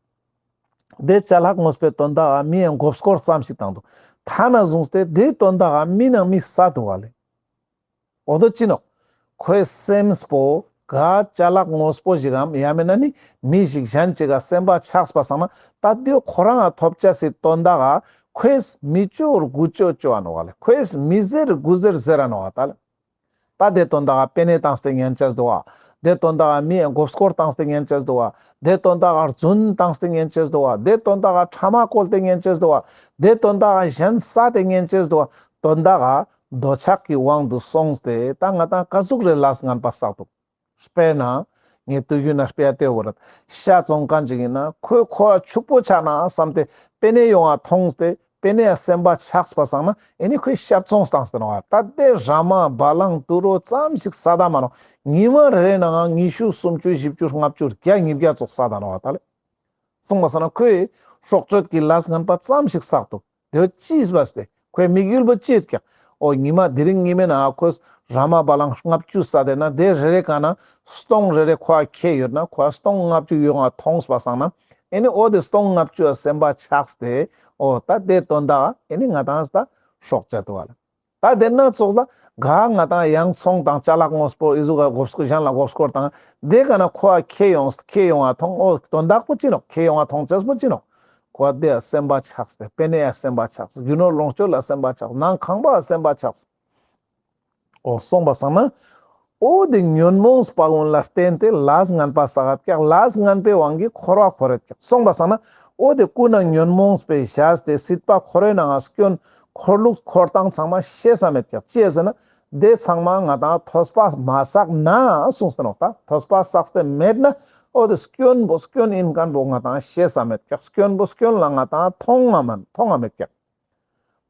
དེ་ཅ་ལག་དངོས་པོའི་དོན་དག་ག་མི་ཡང་མགོ་སྐོར་ཙམ་ཞིག་བཏང་འདུག། ཐ་ན་བཟུང་སྟེ་དེའི་དོན་དག་ག་མི་ནང་མི་བསད་འདུག་བ་ལེ། འོ་དོ་ཅི་ནོག། ཁོའི་སེམས་པོ་ག་ཅ་ལག་དངོས་པོ་ཞིག་གམ་ཡང་མེན་ན་ནི་མི་ཞིག་གཞན་ཅིག་ག་སེམས་པ་ཆགས་པ་སང་ན་ད་དེ་ཁོ་རང་ང་ཐོབ་ཅེས་སི་དོན་དག་ག་ཁོས་མི་ཅོ་དགུ་ཅོ་ཅོ་འ་ནོག་བ་ལེ། ཁོས་མི་ཟེར་དགུ་ཟེར་ཟེར་འ་ནོག་བ་ད་ལེ། ད་དེ་དོན་དག་ག་པེ་ནེ་བཏང་སྟེ་ཉན་ཅེས་འདུག་བ། དེ་དོན་དག་ག་མི་ཡང་མགོ་སྐོར་བཏང་སྟེ་ཉན་ཅེས་འདུག་བ། དེ་དོན་དག་ག་རྫུན་བཏང་སྟེ་ཉན་ཅེས་འདུག་བ། དེ་དོན་དག་ག་ཕྲ་མ་བཀོལ་ཏེ་ཉན་ཅེས་འདུག་བ། དེ་དོན་དག་ག་གཞན་བསད་དེ་ཉན་ཅེས་འདུག་བ། དོན་དག་ག་འདོད་ཆགས་ཀྱི་དབང་དུ་སོང་སྟེ་ད་ང་ཏང་ག་ཟུག་རེ་ལས་ངན་པ་བསགས་འདུག། དཔེར་ན་ངས་དུས་རྒྱུན་ན་དཔེ་བལྟས་བོ་རེད། ཤ་བཙོང་མཁན་ཅིག་ཡིན་ན་ཁོས་ཁོ་ཕྱུག་པོ་ཆགས་ན་བསམ་སྟེ་པེ་ནེ་ཡོང་ང་མཐོང་སྟེ་པེ་ནེ་ཡ་སེམས་པ་ཆགས་པ་སང་ན་ཨེ་ནི་ཁོས་ཤ་བཙོང་བཏང་སྟེ་ནོག་བ། ད་དེ་ར་མ་བ་ལང་དུད་འགྲོ་ཙམ་ཞིག་བསད་ད་མ་ནོག། ཉི་མ་རེ་རེ་ནང་ཉི་ཤུ་སུམ་ཅུ་བཞི་བཅུ་ལྔ་བཅུ་བརྒྱ་ཉིས་བརྒྱ་ཙོགས་བསད་ད་ནོག་བ་ད་ལེ། སོང་བ་སང་ན་ཁོས་སྲོག་གཅོད་ཀྱི་ལས་ངན་པ་ཙམ་ཞིག་བསགས་འདུག། དེ་བོ་ཅི་བས་ཏེ་ཁོའི་དམིགས་ཡུལ་བོ་ཅི་ཡོད་ཀྱག། འོ་ཉི་མ་དེ་རིང་ཉི་མའི་ནང་ཁོས་ར་མ་བ་ལང་ལྔ་བཅུ་བསད་དེ་ན་དེ་རེ་རེ་ག་ན་སྟོང་རེ་རེ་ཁོ་ཁེ་ཡོད་ན་ཁོ་སྟོང་ལྔ་བཅུ་ཡོང་ང་མཐོང་བ་སང་ན་ཨེ་ནི་འོ་དེ་སྟོང་ལྔ་བཅུ་ཡ་སེམས་པ་ཆགས་ཏེ་འོ་ད་དེ་དོན་དག་ཨེ་ནི་ང་ཏང་ད་སྲོག་གཅོད་འདུག་བ་ལེ། ད་དེ་སྣ་ཚོགས་ལ་ག་ང་ཏང་ཡང་ཚོང་དང་ཅ་ལག་དངོས་པོ་ཨི་ཟུག་ག་མགོ་སྐོར་གཞན་ལ་མགོ་སྐོར་དང་དེ་ག་ན་ཁོ་ཁེ་ཡོང་ཁེ་ཡོང་ང་མཐོང་། འོ་དོན་དག་པོ་ཅི་ནོག། ཁེ་ཡོང་ང་མཐོང་ཅེས་པོ་ཅི་ནོག། ཁོ་དེ་ཡ་སེམས་པ་ཆགས་ཏེ་པེ་ནེ་ཡ་སེམས་པ་ཆགས། རྒྱུ་ནོར་ལོངས་སྤྱོད་ལ་སེམས་པ་ཆགས། ནང་ཁང་པ་ལ་སེམས་པ་ཆགས། འོ་སོང་བ་སང་ན་འོ་དེ་ཉོན་མོངས་པ་ཀུན་ལ་བརྟེན་ཏེ་ལས་ངན་པ་བསགས་ཀྱག། ལས་ངན་པའི་དབང་གིས་འཁོར་བ་འཁོར་རེད་ཀྱག། སོང་བ་སང་ན་འོ་དེ་ཀུན་ནས་ཉོན་མོངས་པའི་བཞག་སྟེ་སྲིད་པ་འཁོར་བའི་ནང་ང་སྐྱོན་འཁོར་ལུགས་འཁོར་སྟངས་ཚང་མ་ཤེས་ས་མེད་ཀྱག། ཅི་ཡ་ཟེར་ན་དེ་ཚང་མ་ང་ཏང་ཐོས་པ་མ་བསགས་ན་གསུངས་ཏེ་ནོག། ད་ཐོས་པ་བསགས་ཏེ་མེད་ན་འོ་དེ་སྐྱོན་པོ་སྐྱོན་ཡིན་མཁན་པོ་ང་ཏང་ཤེས་ས་མེད་ཀྱག། སྐྱོན་པོ་སྐྱོན་ལ་ང་ཏང་མཐོང་ང་མ་མཐོང་ང་མེད་ཀྱག།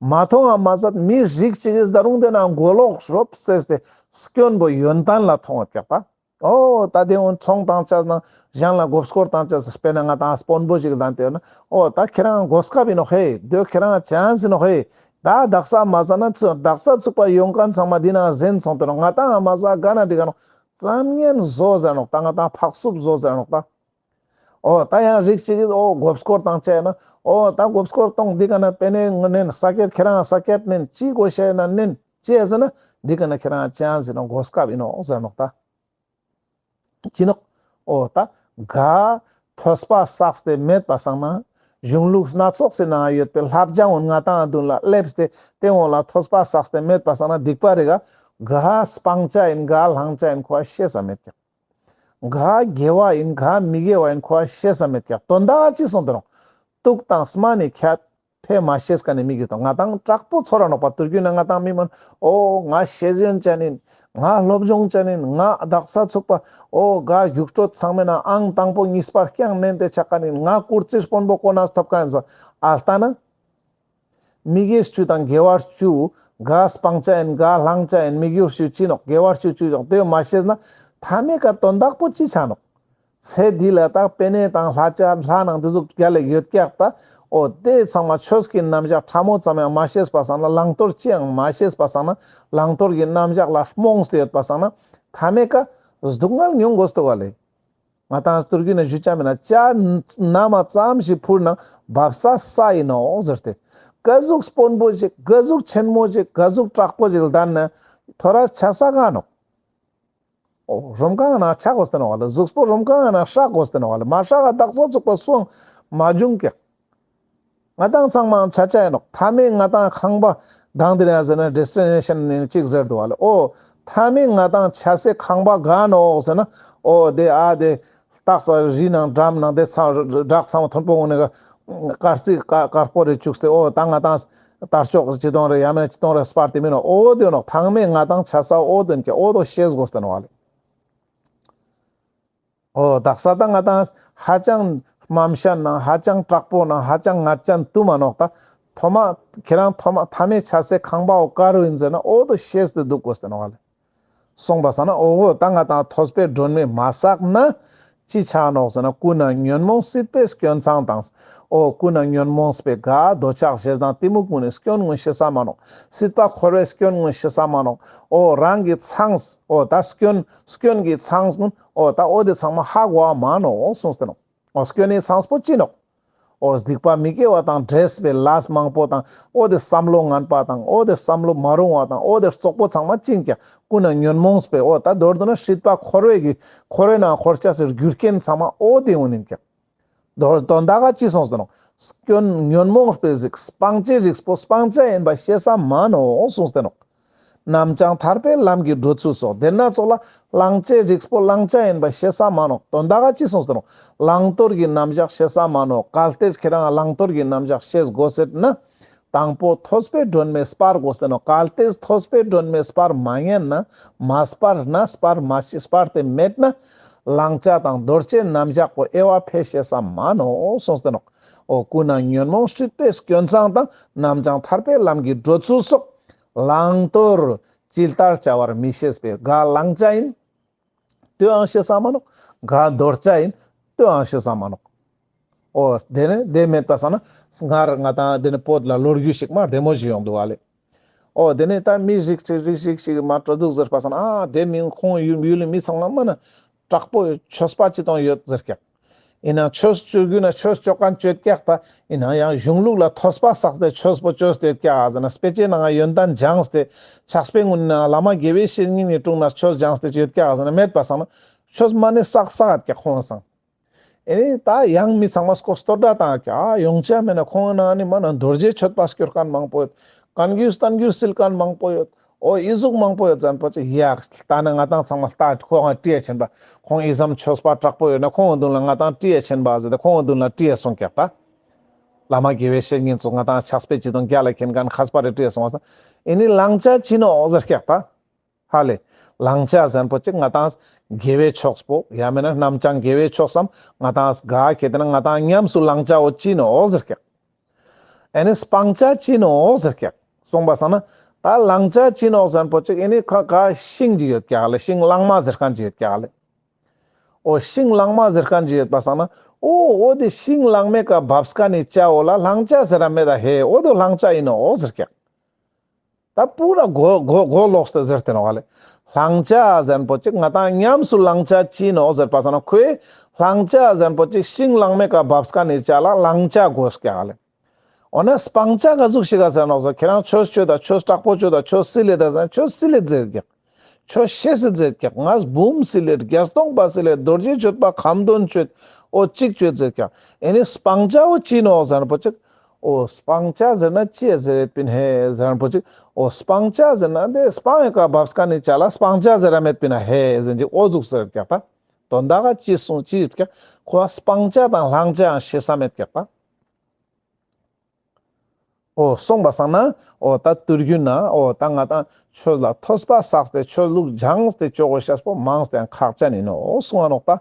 མ་མཐོང་ང་མ་ཟད་མི་རིགས་ཅིག་གིས་ད་རུང་དེ་ན་མགོ་ལོག་རོབ་སེས་ཏེ་སྐྱོན་པོ་ཡོན་ཏན་ལ་མཐོང་ཡོད་ཀྱག་པ། འོ་ད་དེ་འོན་ཚོང་བཏང་ཅེས་ན་གཞན་ལ་མགོ་སྐོར་བཏང་ཅེས་དཔེར་ན་ང་ཏང་དཔོན་པོ་ཞིག་ལ་དེ་ན་འོ་ད་ཁྱེད་རང་གོ་སྐབས་ཡིན་ནོག་ཧེ། དེ་ཁྱེད་རང་ཅན་སི་ནོག་ཧེ། ད་དག་ས་མ་ཟ་ན་ཚུ་དག་ས་ཚུགས་པ་ཡོང་མཁན་ཚང་མ་དེ་ན་ཟིན་སོང་སྟེ་ནོག། ང་ཏང་མ་ཟ་ག་ན་འགྲིག་ག་ནོག། ཙམ་ངན་བཟོ་ཟེར་ནོག། ད་ང་ཏང་ཕག་སུབ་བཟོ་ཟེར་ནོག་ད། འོ་ད་ཡང་རིགས་ཅིག་གིས་འོ་མགོ་སྐོར་བཏང་ཅེས་ན་འོ་ད་མགོ་སྐོར་གཏོང་འདི་ག་ན་པེ་ནེ་ནན་ས་ཀེད་ཁྱེད་རང་ས་ཀེད་ནན་ཅི་དགོས་ཤེས་ན་ནན། ཅི་ཟེར་ན་འདི་ཀ་ན་ཁྱེད་རང་ཅི་ཡང་ཟེར་ན་གོ་སྐབས་ཡིན་ནོག་ཟེར་ནོག་ད། ཅི་ནོག་འོ་ད་ག་ཐོས་པ་བསགས་ཏེ་མེད་པ་སང་ན། གཞུང་ལུགས་སྣ་ཚོགས་སི་ནང་ཡོད་པའི་བསླབ་བྱ་འོ་ང་ཏང་མདུན་ལ་སླེབས་ཏེ་དེ་འོ་ལ་ཐོས་པ་བསགས་ཏེ་མེད་པ་སང་ན་སྡིག་པ་རེ་ག་ག་སྤང་བྱ་ཡིན་ག་བླང་བྱ་ཡིན་ཁོ་ཤེས་ས་མེད་ཀྱག་ག་དགེ་བ་ཡིན་ག་མི་དགེ་བ་ཡིན་ཁོ་ཤེས་ས་མེད་ཀྱག་དོན་དག་ཅི་སོང་དེ་རུང་། དུག་དང་སྨན་ནི་ཁྱད་ཕེ་མ་ཤེས་ཀ་ནི་མི་གི་དང་ང་ཏང་དྲག་པོ་ཚོར་ར་ནོག་པ། དུར་རྒྱུ་ན་ང་ཏང་མི་མན་འོ་ང་ཤེས་ཡོན་ཅན་ཡིན། ང་སློབ་སྦྱོང་ཅན་ཡིན། ང་དག་ས་ཚུགས་པ་འོ་ག་རྒྱུགས་སྤྲོད་ཚང་མེད་ན་ཨང་དང་པོ་གཉིས་པ་རྐྱང་མེན་ཏེ་ཆགས་ཀ་ནི་ཡིན། ང་བཀུར་རྩིས་དཔོན་པོ་གོ་ན་ཐོབ་ཀ་ཡིན་སོ། ཨ་ལྟ་ན། མི་དགེ་བཅུ་དང་དགེ་བ་བཅུ། ག་སྤང་བྱ་ཡིན་ག་བླང་བྱ་ཡིན། མི་དགེ་བ་བཅུ་ཅི་ནོག་དགེ་བ་བཅུ་ཅི་ནོག་དེ་མ་ཤེས་ན་ཐ་མའི་ཀ་དོན་དག་པོ་ཅི་ཆ་ནོག་ཚེ་འདི་ལ་ད་པེ་ནེ་དང་ལྷ་ཆ་ལྷ་ནང་འདི་ཟུག་རྒྱ་ལ་ཡོད་ཀྱག་ད། འོ་དེ་ཚང་མ་ཆོས་ཀྱི་རྣམ་གཞག་ཕྲ་མོ་ཙམ་ཡང་མ་ཤེས་པ་སང་ན་བླང་དོར་ཅི་ཡང་མ་ཤེས་པ་སང་ན་བླང་དོར་གྱི་རྣམ་གཞག་ལ་རྨོངས་ཏེ་ཡོད་པ་སང་ན་ཐ་མའི་ཀ་སྡུག་བསྔལ་མྱོང་དགོས་ཏོ་བ་ལེ། ང་ཏང་སྟོར་རྒྱུ་ན་ཞུ་ཆ་མེད་ན་ཅ་ན་མ་ཙམ་ཞིག་ཕུར་ན་བབས་ས་ས་ཡིན་ནོག་ཟེར་ཏེ། ག་ཟུག་དཔོན་པོ་ཞིག་ག་ཟུག་ཆེན་མོ་ཞིག་ག་ཟུག་དྲག་པོ་ཞིག་ལྡན་ན་ཐོ་རས་ཆ་ས་ག་ནོག་འོ་རུམ་ཁང་ན་ཆ་དགོས་ཏེ་ནོག་ལེ། གཟུགས་པོ་རུམ་ཁང་ན་ཧྲག་དགོས་ཏེ་ནོག་ལེ། མ་ཧྲག་ག་དག་ས་ཚུགས་པ་སོང་མ་བྱུང་ཀྱག་ང་ཏང་ཚང་མ་ཆ་ཆ་ཡིན་ནོག་ཐ་མའི་ང་ཏང་ཁང་པ་དང་དེ་རིང་ཟེར་ན་ཌེ་སི་ཊི་ནེ་ཤན་ནི་གཅིག་ཟེར་འདུག་བ་ལེ། འོ་ཐ་མའི་ང་ཏང་ཆ་སའི་ཁང་པ་ག་ནོག་ཟེར་ན་འོ་དེ་ཨ་དེ་སྟག་ས་རི་ནང་འགྲམ་ནང་དེ་ཚང་བྲག་ཚང་མ་མཐོན་པོ་འོ་ནི་ག་དཀར་རྩི་དཀར་དཀར་པོ་རེ་བཅུག་སྟེ་འོ་ད་ང་ཏང་དར་ལྕོག་ཅི་དོང་རེ་ཡ་མེད་ཅི་དོང་རེ་སྤར་ཏེ་མིན་ནོག་འོ་དེ་ནོག་ཐང་མའི་ང་ཏང་ཆ་ས་འོ་དོན་ཀྱ་འོ་དོ་ཤེས་དགོས་ཏེ་ནོག་བ་ལེ། འོ་དག་ས་ད་ང་ཏང་ཧ་ཅང་དམའ་ཤན་ནང་ཧ་ཅང་དྲག་པོ་ནང་ཧ་ཅང་ངད་ཅན་དུ་མ་ནོག་ད་ཐོ་མ་ཁྱེད་རང་ཐོ་མ་ཐ་མའི་ཆ་སའི་ཁང་པའོ་ཀ་རུ་ཡིན་ཟེར་ན་འོ་དོ་ཤེས་ཏེ་འདུག་དགོས་ཏེ་ནོག་བ་ལེ། སོང་པ་སང་ན་འོ་འོ་ད་ང་ཏང་ཐོས་པའི་སྒྲོན་མེ་མ་བསགས་ན་ཅི་ཆ་ནོག་ཟེར་ན་ཀུན་ནས་ཉོན་མོངས་སྲིད་པའི་སྐྱོན་མཚང་དང་། འོ་ཀུན་ནས་ཉོན་མོངས་པའི་ག་འདོད་ཆགས་ཞེ་སྡང་གཏི་མུག་ཀུན་ནི་སྐྱོན་ཀུན་ཤེས་ས་མ་ནོག་སྲིད་པ་འཁོར་བའི་སྐྱོན་ཀུན་ཤེས་ས་མ་ནོག་འོ་རང་གི་མཚང་འོ་ད་སྐྱོན་སྐྱོན་གྱི་མཚང་ཀུན་འོ་ད་འོ་དེ་ཚང་མ་ཧ་གོ་བ་མ་ནོག་གསུངས་ཏེ་ནོག་འོ་སྐྱོན་ནི་མཚང་པོ་ཅི་ནོག་འོ་སྡིག་པ་མི་དགེ་བ་དང་འདྲེས་པའི་ལས་མང་པོ་དང་འོ་དེ་བསམ་བློ་ངན་པ་དང་འོ་དེ་བསམ་བློ་མ་རུང་བ་དང་འོ་དེ་རྩོག་པོ་ཚང་མ་ཅི་ཡིན་ཀྱག་ཀུན་ནས་ཉོན་མོངས་པའི་འོ་ད་མདོར་བསྡུ་ན་སྲིད་པ་འཁོར་བའི་གི་འཁོར་བའི་ནང་འཁོར་ཆ་སའི་རྒྱུ་རྐྱེན་ཚང་མ་འོ་དེ་ཡིན་ཀྱག་དོན་དག་ག་ཅི་གསུངས་ཏེ་ནོག་སྐྱོན་ཉོན་མོངས་པའི་རིགས་སྤང་བྱའི་རིགས་པོ་སྤང་བྱ་ཡིན་པ་ཤེས་ས་མ་ནོག་གསུངས་ཏེ་ནོག་རྣམ་བྱང་ཐར་པའི་ལམ་གྱི་འགྲོ་ཚུལ་སོགས་དེ་སྣ་ཚོགས་ལ་བླང་བྱའི་རིགས་པོ་བླང་བྱ་ཡིན་པ་ཤེས་ས་མ་ནོག་དོན་དག་ག་ཅི་གསུངས་ཏེ་ནོག་བླང་དོར་གྱི་རྣམ་གཞག་ཤེས་ས་མ་ནོག་གལ་ཏེ་ཁྱེད་རང་བླང་དོར་གྱི་རྣམ་གཞག་ཤེས་དགོས་ཟེར་ན། དང་པོ་ཐོས་པའི་སྒྲོན་མེ་སྤར་དགོས་ཏེ་ནོག་གལ་ཏེ་ཐོས་པའི་སྒྲོན་མེ་སྤར་མ་ཉན་ན་མ་སྤར་ན་སྤར་མ་ཤེས་སྤར་ཏེ་མེད་ན་བླང་བྱ་དང་འདོར་བྱའི་རྣམ་གཞག་པོ་དབྱེ་བ་ཕེ་ཤེས་ས་མ་ནོག་གསུངས་ཏེ་ནོག་འོ་ཀུན་ནས་ཉོན་མོངས་སྲིད་པའི་སྐྱོན་མཚང་དང་རྣམ་བྱང་ཐར་པའི་ལམ་གྱི་འགྲོ་ཚུལ་སོགས་བླང་དོར་ཇི་ལྟར་བྱ་བར་མི་ཤེས་པས་ག་བླང་བྱ་ཡིན། དེའང་ཤེས་ས་མ་ནོག་ག་འདོར་བྱ་ཡིན། དེའང་ཤེས་ས་མ་ནོག་འོ་དེ་ནས་དེ་མེད་པ་སང་ན་སྔར་ང་ཏང་དེ་ནས་བོད་ལ་ལོ་རྒྱུས་ཤིག་མ་བདེ་མོ་ཞིག་ཡོང་འདུག་བ་ལེ། འོ་དེ་ནས་ད་མི་རིགས་ཅིག་རིགས་ཤིག་ཞིག་མ་འགྲོ་འདུག་ཟེར་པ་སང་ན་ཨ་དེ་མིན་ཁོང་ཡུལ་ཡུལ་མི་ཚང་མ་མ་ན་དྲག་པོ་ཆོས་པ་ཅི་དང་ཡོད་ཟེར་ཀྱག་ཡིན་ནའང་ཆོས་བཅོ་རྒྱུ་ན་ཆོས་བཅོ་མཁན་བཅོས་ཀྱག་ད། ཡིན་ནའང་ཡང་གཞུང་ལུགས་ལ་ཐོས་པ་བསགས་ཏེ་ཆོས་པོ་བཅོས་ཏེ་ཡོད་ཀྱག་ཟེར་ན་དཔེ་ཆའི་ནང་ཡོན་ཏན་སྦྱངས་ཏེ་ཕྱག་དཔེ་ངོ་ན་བླ་མ་དགེ་བའི་བཤེས་གཉེན་ནི་དྲུང་ན་ཆོས་སྦྱངས་ཏེ་ཡོད་ཀྱག་ཟེར་ན་མེད་པ་སང་ན་ཆོས་མ་ནི་བསགས་བསགས་ཀྱག་ཁོང་སང་། ཨེ་ནི་ད་ཡང་མི་ཚང་མ་སྐོར་སྟོད་སྒྲ་བཏང་ཀྱག་ཡོང་ཆ་མེད་ན་ཁོང་ནང་ནི་མ་ན་རྡོ་རྗེ་གཅོད་པ་སྐྱོར་མཁན་མང་པོ་ཡོད། བཀའ་འགྱུར་བསྟན་འགྱུར་སིལ་མཁན་མང་པོ་ཡོད། འོ་ཨི་ཟུག་མང་པོ་ཡོད་ཙང་པོ་ཅིག་ཡ་ལྟ་ན་ང་ཏང་ཚང་མ་ལྟ་ཁོང་ང་བཀྲིས་ཆེན་པ་ཁོང་ཨི་ཙམ་ཆོས་པ་དྲག་པོ་ཡོད་ན་ཁོང་མདུན་ལ་ང་ཏང་བཀྲིས་ཆེན་པ་ཟེར་ཏེ་ཁོང་མདུན་ལ་བཀྲིས་སོང་ཀྱག་ད། བླ་མ་དགེ་བའི་བཤེས་གཉེན་ཚོ་ང་ཏང་ཕྱག་དཔེ་ཅི་དང་རྒྱ་ལ་མཁྱེན་མཁན་མཁས་པ་རེ་བཀྲིས་སོང་བ་སང་ཨེ་ནི་བླང་བྱ་ཅི་ནོག་ཟེར་ཀྱག་ད། ཧ་ལེ། བླང་བྱ་ཟེར་པོ་ཅིག་ང་ཏང་དགེ་བའི་ཕྱོགས་པོ་ཡང་མེད་ན་རྣམ་བྱང་དགེ་བའི་ཕྱོགས་སམ་ང་ཏང་ག་ཁེ་ཏེ་ན་ང་ཏང་ཉམས་སུ་བླང་བྱའོ་ཅི་ནོག་ཟེར་ཀྱག་ཨེ་ནི་སྤང་བྱ་ཅི་ནོག་ཟེར་ཀྱག་སོང་པ་སང་ན་ད་བླང་བྱ་ཅི་ནོག་ཟེར་པོ་ཅིག་ཨེ་ནི་ཁ་ཁ་ཤིང་ཅིག་ཡོད་ཀྱག་ལེ། ཤིང་གླང་མ་ཟེར་མཁན་ཅིག་ཡོད་ཀྱག་ལེ། འོ་ཤིང་གླང་མ་ཟེར་མཁན་ཅིག་ཡོད་པ་སང་ན་འོ་འོ་དེ་ཤིང་གླང་མའི་ཀ་བབས་མཁན་ནི་བྱའོ་ལ་བླང་བྱ་ཟེར་ར་མེད་ད། ཧེ་འོ་དོ་བླང་བྱ་ཡིན་ནོག་ཟེར་ཀྱག་ད་པུ་ར་གོ་གོ་གོ་ལོག་སྟེ་ཟེར་ཏེ་ནོག་ལེ། བླང་བྱ་ཟེར་པོ་ཅིག་ང་ཏང་ཉམས་སུ་བླང་བྱ་ཅི་ནོག་ཟེར་པ་སང་ན་ཁོའི་བླང་བྱ་ཟེར་པོ་ཅིག་ཤིང་གླང་མའི་ཀ་བབས་མཁན་ནི་བྱ་ལ་བླང་བྱ་གོ་ཀྱག་ལེ། འོ་ན་སྤང་བྱ་ག་ཟུག་ཞིག་ག་ཟེར་ནོག་ཟེར། ཁྱེ་རང་ཆོས་ཅོས་ད་ཆོས་དྲག་པོ་ཅོས་ད་ཆོས་སིལ་ལེ་ད་ཟེར་ན་ཆོས་སིལ་ལེ་ཟེར་ཀྱག། ཆོས་ཤེས་སི་ཟེར་ཀྱག། ང་འབུམ་སིལ་ལེ་བརྒྱད་སྟོང་པ་སིལ་ལེ་རྡོ་རྗེ་གཅོད་པ་ཁ་འདོན་ཅོས། འོ་ཅིག་ཅོས་ཟེར་ཀྱག། ཨེ་ནི་སྤང་བྱ་བོ་ཅི་ནོག་ཟེར་ན་པོ་ཅིག། འོ་སྤང་བྱ་ཟེར་ན་ཅི་ཟེར་ཡོད་པིན་ཧེ་ཟེར་ན་པོ་ཅིག། འོ་སྤང་བྱ་ཟེར་ན་དེ་སྤང་ཡོད་ཀ་བབས་ཀ་ནི་ཅ་ལ་སྤང་བྱ་ཟེར་ར་མེད་པིན་ཧེ་ཟེར་ཅིག་འོ་ཟུག་ཟེར་ཀྱག་ད། དོན་དག་ག་ཅི་གསུངས་ཅི་ཡོད་ཀྱག། ཁོ་སྤང་བྱ་དང་བླང་བྱའང་ཤེས་ས་མེད་ཀྱག་ད། འོ་སོང་པ་སང་ན་འོ་ད་དུས་རྒྱུན་ན་འོ་ད་ང་ཏང་ཆོས་ལ་ཐོས་པ་བསགས་ཏེ་ཆོས་ལུགས་སྦྱངས་ཏེ་ཅོ་གོ་ཤེས་པོ་མངས་ཏེ་ཡང་ཁག་ཅན་ཨིན་ནོག་གསུང་ང་ནོག་ད།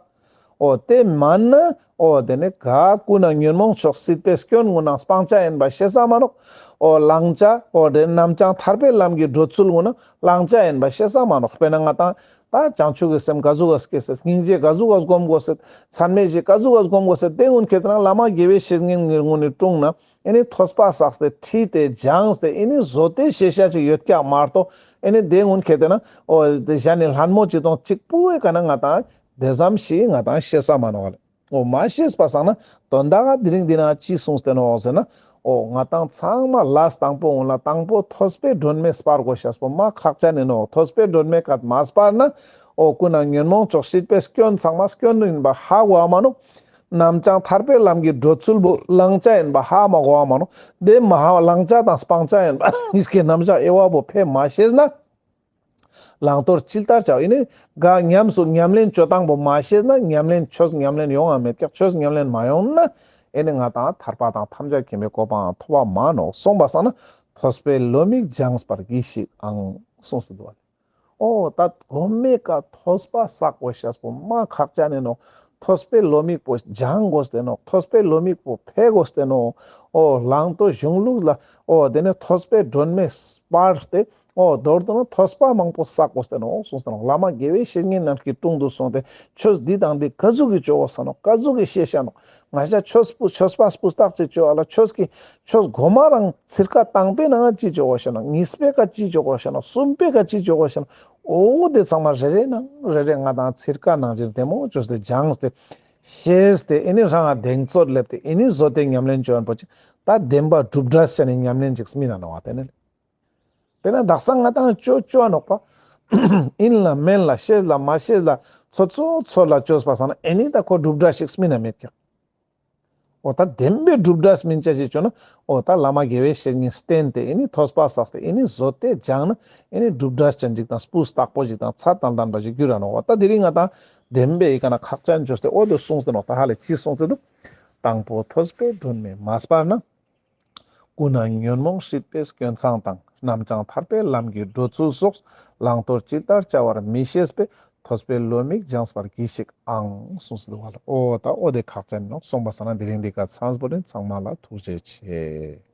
འོ་དེ་མན་ན་འོ་དེ་ནི་ག་ཀུན་ནས་ཉོན་མོངས་ཕྱོགས་སྲིད་པའི་སྐྱོན་ཀུན་ནའང་སྤང་བྱ་ཨིན་པ་ཤེས་ས་མ་ནོག། འོ་བླང་བྱ་འོ་དེ་རྣམ་བྱང་ཐར་པའི་ལམ་གྱི་བགྲོད་ཚུལ་ཀུན་ནའང་བླང་བྱ་ཨིན་པ་ཤེས་ས་མ་ནོག། དཔེར་ན་ང་ཏང་ད་བྱང་ཆུབ་ཀྱི་སེམས་ག་ཟུག་ག་སྐྱེ་སེད། སྙིང་རྗེ་ག་ཟུག་ག་སྒོམ་དགོས་སེད། ཚད་མེད་བཞི་ག་ཟུག་ག་སྒོམ་དགོས་སེད། དེ་ཀུན་ཁྱེར་ཏེ་ན་བླ་མ་དགེ་བའི་བཤེས་གཉེན་ཀུན་ནི་དྲུང་ན་ཨེ་ནི་ཐོས་པ་བསགས་ཏེ་ཁྲིད་དེ་སྦྱངས་ཏེ་ཨེ་ནི་བཟོ་སྟེ་ཤེས་བྱ་ཅིག་ཡོད་ཀྱག་མ་གཏོགས་ཨེ་ནི་དེ་ཀུན་ཁྱེར་ཏེ་ན་འོ་དེ་གཞན་ནི་ལྷན་མོ་ཅིག་དང་གཅིག་པུའི་ཀ་ན་ང་ཏང་དེ་ཙམ་ཞིག་ང་ཏང་ཤེས་ས་མ་ནོག་ལེ། འོ་མ་ཤེས་པ་སང་ན་དོན་དག་ག་དེ་རིང་འདི་ན་ཅི་གསུངས་ཏེ་ནོག་ཟེར་ན། འོ་ང་ཏང་ཚང་མ་ལས་དང་པོ་འོང་ལ་དང་པོ་ཐོས་པའི་སྒྲོན་མེ་སྤར་དགོས་ཤེས་པོ་མ་ཁག་ཅན་ཨིན་ནོག། ཐོས་པའི་སྒྲོན་མེ་ཀ་མ་སྤར་ན་འོ་ཀུན་ནས་ཉོན་མོངས་ཕྱོགས་སྲིད་པའི་སྐྱོན་ཚང་མ་སྐྱོན་ཨིན་པ་ཧ་གོ་བ་མ་ནོག། རྣམ་བྱང་ཐར་པའི་ལམ་གྱི་བགྲོད་ཚུལ་བོ་བླང་བྱ་ཨིན་པ་ཧ་མ་གོ་བ་མ་ནོག། དེ་མ་ཧ་བླང་བྱ་དང་སྤང་བྱ་ཨིན་པ་ཉིས་ཀའི་རྣམ་གཞག་དབྱེ་བ་བོ་ཕེ་མ་ཤེས་ན། བླང་དོར་ཇི་ལྟར་བྱ་བ་ཨེ་ནི་ག་ཉམས་སུ་ཉམས་ལེན་ཅོ་སྟངས་པོ་མ་ཤེས་ན་ཉམས་ལེན་ཆོས་ཉམས་ལེན་ཡོང་ང་མེད་ཀྱག། ཆོས་ཉམས་ལེན་མ་ཡོང་ན་ཨེ་ནི་ང་ཏང་ཐར་པ་དང་ཐམས་ཅད་མཁྱེན་པའི་གོ་འཕང་ཐོབ་པ་མ་ནོག། སོང་པ་སང་ན་ཐོས་པའི་བློ་མིག་སྦྱངས་པར་གྱིས་ཤིག་ཨང་གསུངས་སུ་འདུག་བ་ལེ། འོ་ད་གོ་མའི་ཀ་ཐོས་པ་བསགས་དགོས་ཤེས་པོ་མ་ཁག་ཅན་ཨིན་ནོག། ཐོས་པའི་བློ་མིག་པོ་སྦྱང་དགོས་ཏེ་ནོག། ཐོས་པའི་བློ་མིག་པོ་ཕེ་དགོས་ཏེ་ནོག། འོ་བླང་དོར་གཞུང་ལུགས་ལ་འོ་དེ་ནི་ཐོས་པའི་སྒྲོན་མེ་སྤར་ཏེ་འོ་མདོར་བསྡུ་ན་ཐོས་པ་མང་པོ་བསགས་དགོས་ཏེ་ནོག་གསུངས་ཏེ་ནོག། བླ་མ་དགེ་བའི་བཤེས་གཉེན་རྣམས་ཀྱི་དྲུང་དུ་སོང་སྟེ་ཆོས་འདི་དང་འདི་ག་ཟུག་གི་ཅོ་དགོས་ས་ནོག། ག་ཟུག་གི་ཤེས་བྱ་ནོག། ང་ཞ་ཆོས་སྤུ་ཆོས་པ་སྤུས་དག་ཅིག་ཅོ་བ་ལ་ཆོས་ཀྱི་ཆོས་གོ་མ་རང་ཚིར་ཀ་དང་པོའི་ནང་ཅི་ཅོ་དགོས་ཤེས་ནོག། གཉིས་པའི་ཀ་ཅི་ཅོ་དགོས་ཤེས་ནོག། གསུམ་པའི་ཀ་ཅི་ཅོ་དགོས་ཤེས་ནོག། འོ་དེ་ཚང་མ་རེ་རེ་ནང་རེ་རེ་ང་ཏང་ཚིར་ཀ་ནང་ཅིག་བདེ་མོ་ཅོས་ཏེ་སྦྱངས་ཏེ་ཤེས་ཏེ་ཨེ་ནི་རང་ང་གདེང་ཚོད་སླེབས་ཏེ་ཨེ་ནི་བཟོ་སྟེ་ཉམས་ལེན་ཅོ་ཡོན་པོ་ཅིག་ད་བདེན་པ་གྲུབ་འབྲས་ཅན་ནི་ཉམས་ལེན་ཅིག་སྨིན་ན་ནོག་བ། དེ་ནི་དཔེར་ན་དག་ས་ང་ཏང་ཅོ་ཅོ་ནོག་པ། ཨིན་ལ་མེན་ལ་ཤེས་ལ་མ་ཤེས་ལ་ཚོད་ཚོད་ཚོད་ལ་ཅོས་པ་སང་ན་ཨེ་ནི་ད་ཁོ་གྲུབ་འབྲས་ཤིག་སྨིན་ན་མེད་ཀྱག། འོ་ད་བདེན་པའི་གྲུབ་འབྲས་སྨིན་ཆ་ཞིག་ཅོ་ན་འོ་ད་བླ་མ་དགེ་བའི་བཤེས་གཉེན་བསྟེན་ཏེ་ཨེ་ནི་ཐོས་པ་བསགས་ཏེ་ཨེ་ནི་བཟོ་སྟེ་སྦྱངས་ན་ཨེ་ནི་གྲུབ་འབྲས་ཅན་ཅིག་དང་སྤུས་དག་པོ་ཞིག་དང་ཚད་དང་ལྡན་པ་ཞིག་འགྱུར་ར་ནོག་བ། ད་དེ་རིང་ང་ཏང་བདེན་པའི་ཨི་ཀ་ན་ཁག་ཅན་ཅོས་ཏེ་འོ་དེ་གསུངས་ཏེ་ནོག། ད་ཧ་ལེ་ཅི་གསུངས་ཏེ་འདུག། དང་པོ་ཐོས་པའི་སྒྲོན་མེ་མ་སྤར་ན། ཀུན་ནས་ཉོན་མོངས་སྲིད་པའི་སྐྱོན་མཚང་དང་། རྣམ་བྱང་ཐར་པའི་ལམ་གྱི་བགྲོད་ཚུལ་སོགས། བླང་དོར་ཇི་ལྟར་བྱ་བར་མི་ཤེས་པས། ཐོས་པའི་བློ་མིག་སྦྱངས་པར་གྱིས་ཤིག་ཨང་གསུངས་སུ་འདུག་བ་ལེ། འོ་ད་འོ་དེ་ཁག་ཅན་ནོག། སོང་པ་སང་ན་དེ་རིང་འདི་ཀ་ཚམས་པོ་ཨིན། ཚང་མ་ལ་ཐུགས་རྗེ་ཆེ།